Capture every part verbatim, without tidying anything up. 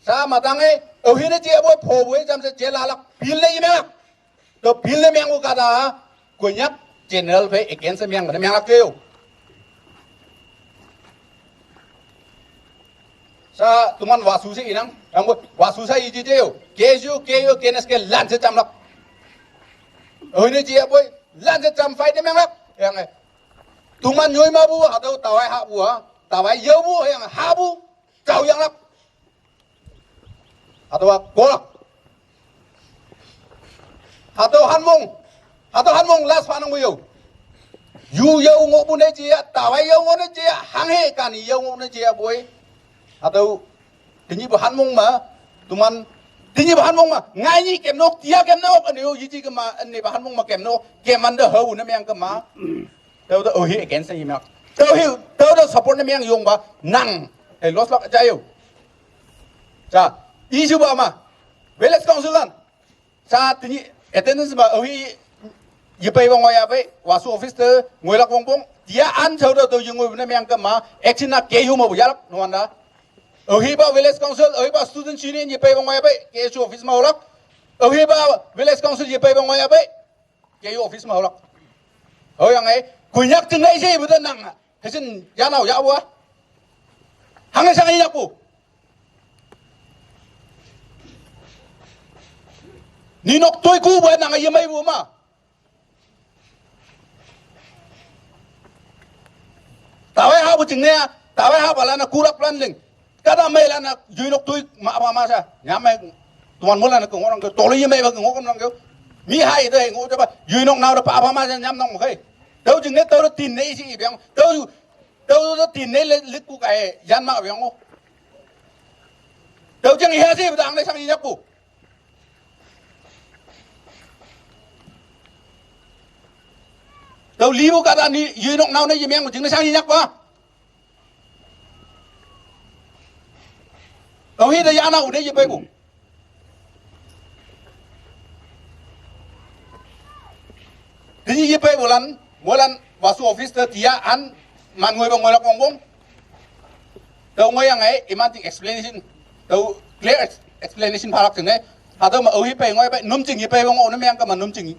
Sa matange, oh hine je boy pho boy jam se je lalak, bill ne yimang. To bill ne meng u kada, Konyak general phe against meng ne meng lak yo. Sa tuman wasu se inang, yang boy wasu sa iji je yo. K S U, K U, K N S K lan se jam lak. Oh hine je boy, lan se jam fight ne meng lak. Yang eh. Tuman nyoi ma bu, atau tawai ha bu ha. Tawai yo bu, yang ha bu. Jao yang lak. Hatüowa kolak. Hatüo hanmong. Hatüo hanmong last phanang yo. Yu yo ngohpu ne jia, tawai yo ngoh ne jia, hanghe kani yo ngoh ne jia boy. Hatüo, tenyihpu hanmong ma, tuman, tenyihpu hanmong ma, ngai nyi kem nok, tia kem nok, ane yo yiji kema, ane pa hanmong ma kem nok, kem ande hao ne meng kema. Tao tao, oh, hi against ne meng. Tao hi, tao tao support ne meng yong ba, nang. Eh, loss lak jai yo. Sa, issue ba ma. Village council lan. Sa, tenyih attendance ba, oh, hi, yepei wang waya pei, wasu office te, ngoilak wong pong. Tia an chao tao tao yengoi ne meng kema, action na ke yu ma bu yalak, no wanda. Oh, hi ba village council, oh, hi ba student union yepei wang waya pei, K S U office ma olak. Oh, hi ba village council yepei wang waya pei. K U office ma holak. Hoyang eh, Konyak jingne ise ipu te nang, hesen yanao ya wa. Hange sang yakpu. Ninok toi ku bu nang yemeipu ma. Tawai hapu jingne, tawai hapu lana kulak plan ling. Kada mei lana yuinok tui ma apa ma sa. Nyam mei tuan mula na kengorang ke, toli ye mei ba kengorang ke. Mi hai de ngo jaba, yuinok nao de pa apa ma sa nyam nong kai. Tao jingne tao de tin ne isi biang. Tao, tao de tin ne le, le ku kai, yan ma biang ngo. Tao jing iha si, dang ne sang inyak ku. Tao lipu kada ni, yuinok nao ne yemiang jing ne sang inyak pa. Tao hi da yana u ne yepei bu. Tenyih yepei bu lan, moilan wasu office te tia an, man ngoi ba ngoilak wong wong. Tao ngoi yang ai, iman ting explanation. Tao clear ex-, explanation phalak jingne. Hatüo ma, oh, hi pei ngoi pei, num jing yepei wong, oh, ne meng kema num jing.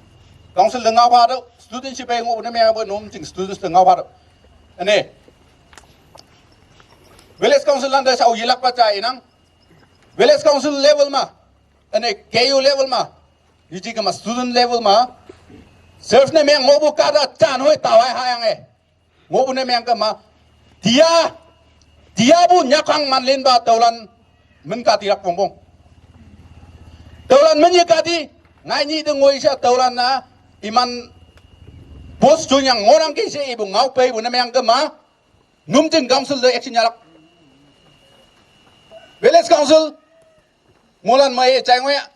Council de ngao pha tüo, students yepei wong, oh, ne meng pei num jing students de ngao pha tüo. Ane. Village council lan de shao yelak pa jai nang. Village council level ma. Ane K U level ma. Yiji kema student level ma. Serve ne meng ngohpu kada jan hoi tawai hayang eh. Ngohpu ne meng kema. Tia. Tia bu nyakang manlin ba taulan men kati rak pong pong. Taulan men ye kati. Ngai nyi de ngoi sha taulan na. Iman post junyang ngorang kise ipu ngao pei bu ne meng kema. Num jing council de action yalak. Village council. Moilan mai chai ngoi ya.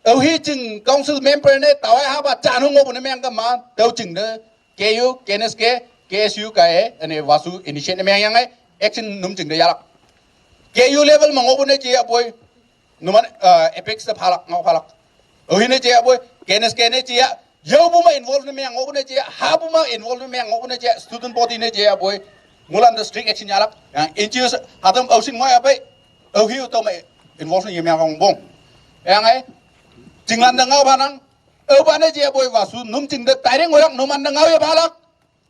Oh, hi jing council member ne tawai hapa jan hong ngohpu ne meng kema, tüo jing de, K U, K N S K, K S U kai, ane wasu initiate ne meng yang ai, action num jing de yalak. K U level ma ngohpu ne jia apoi, numan, eh, apex te phalak, ngao phalak. Oh, hi ne jia apoi, K N S K ne jia, yao bu ma involve ne meng ngohpu ne jia, ha bu ma involve ne meng ngohpu ne jia, student body ne jia apoi, moilan de strict action yalak. Yang N G Os, hatam ausin ngoi apai, oh, hiu tao mei involve ni yemeng kong bong. Yang ai, jinglan de ngao phanang, oh, pane je boy wasu, num jing de direct ngoilak, numan de ngao ye phalak,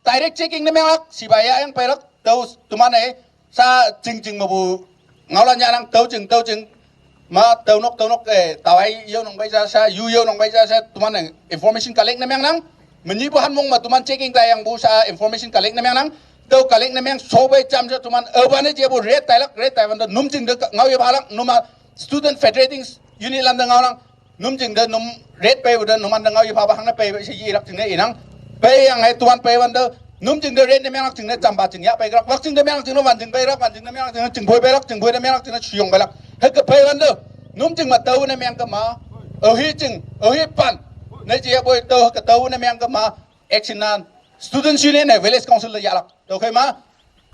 direct checking ne menglak, sibai ya yang peilak, tüo teman eh, sa jing jing mepu, ngaolan ya nang, tüo jing, tüo jing, ma, tüo nok, tüo nok, eh, tawai, yau nong bai ja sa, yu yau nong bai ja sa, teman eh, information collect ne mengnang, menyih pu hanmong ma, teman checking tayang pu sa, information collect ne mengnang, tüo collect ne meng, so bai jam sa, teman, oh, pane je pu red tailak, red taiwan de, num jing de, ngao ye phalak, numa, student federating unit lan de ngaolang, num jing de num red pei u de numan de ngao ye pha ba hang ne pei, pei she yilak jingne inang. Pei yang ai tuan pei wan de, num jing de red ne menglak jingne jamba jing ya pei lak, lak jing de menglak jingne wan jing pei lak, wan jing de menglak jingne jing poi pei lak, jing poi de menglak jingne shuyong pei lak. Heke pei wan de, num jing ma tao ne meng kema, oh, hi jing, oh, hi pan. Ne je boy tao heke tao ne meng kema, action nan, students union ne village council de yalak. Tüokhei ma,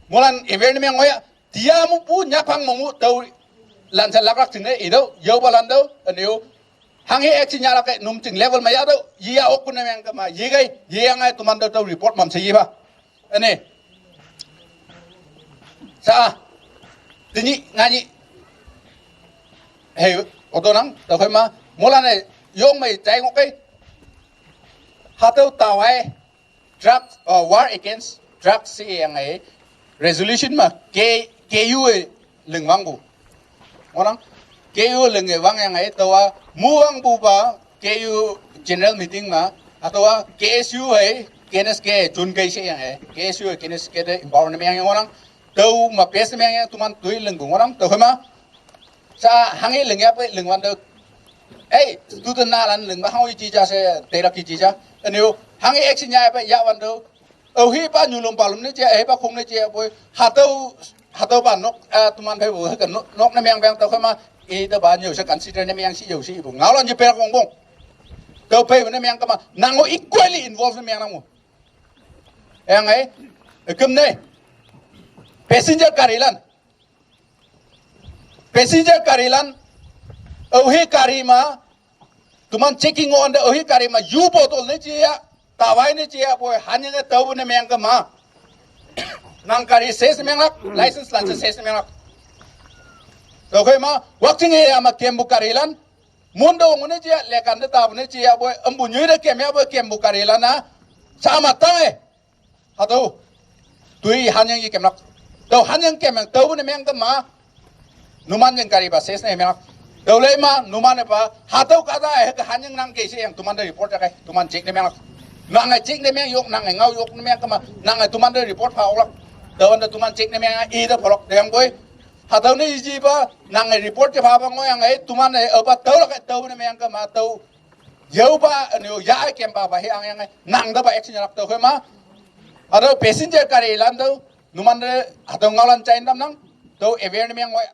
moilan aware ne meng ngoya, tia mu pu nyapang mu mu tüo lan sa lak lak jingne, itüo, yao pa lan tüo, ane yo. Hanghe action yalak ke num jing level ma ya tüo, ye ya ok ne meng kema, ye gai, ye yang ai teman tüo tüo report mam she ye pha. Ane. Sa, tenyih, nganyih. Hey, oto nang, tau khe ma, mola ne, yong mai, tai ngok kai. Hatau tawai, drug, uh, war against drugs si yang ai, resolution ma, K, K U ai, lengwang bu. Ngohnang, K U leng e wang yang ai, tawa, mu wang bu ba, K U general meeting ma, atawa, K S U ai, K N S K, chun kai si yang ai, K S U ai, K N S K de, empower ne yang ngohnang, tau ma pass ne yang, tuman tui leng bu ngohnang, tau khe ma, sa hanghe leng ya pe leng wan do. Ei, student na lan leng ba hanghe ji ja se, te la ki ji ja. Aniu, hanghe action ya pe ya wan do. Au hi pa nyu lom pa lom ne che, ei pa khong ne che, boi. Hatau, hatau ba nok, ah, tuman phai bu, ha ka nok, nok ne meng beng tau khe ma. I da ba nyu se consider ne meng si yo si bu. Ngau lan ji pe kong bong. Tau phai bu ne meng ka ma. Nang o equally involved ne meng nang o. Yang ai, ekum ne. Passenger gari lan. Passenger gari lan, au hi gari ma, tuman checking on de, au hi gari ma, yu bottle ne chia, tawai ne chia, boi, hanyang e tau ne meng ka ma. Nang gari ses meng lak, license lan ses meng lak. Tau khe ma, wakching e ya ma kem bu gari lan, mun do ngun ne chia, lekan de tau ne chia, boi, embu nyu de kem ya, boi, kem bu gari lan na, sama tang e. Hatau. Tui hanyang i kemlak. Tau hanyang kemang tau ne meng kema. Numan yang gari ba ses ne menglak. Tau lei ma numan ne ba hatau kata eh ke hanyang nang ke se yang tuman de report kai. Tuman check ne menglak. Nang ai check ne meng yok nang ai ngau yok ne meng kema. Nang ai tuman de report pa oklak. Tau anda tuman check ne meng i da polok de yang boi. Hatau ne iji ba nang ai report ke pa ba ngo yang ai tuman ne apa tau lak tau ne meng kema tau. Yau ba, anu, ya kem ba, ba he ang yang, nang da ba action yak tau khe ma. Ado passenger gari lan tau, numan de, ado ngalan chain dam nang, tau aware ne meng wai,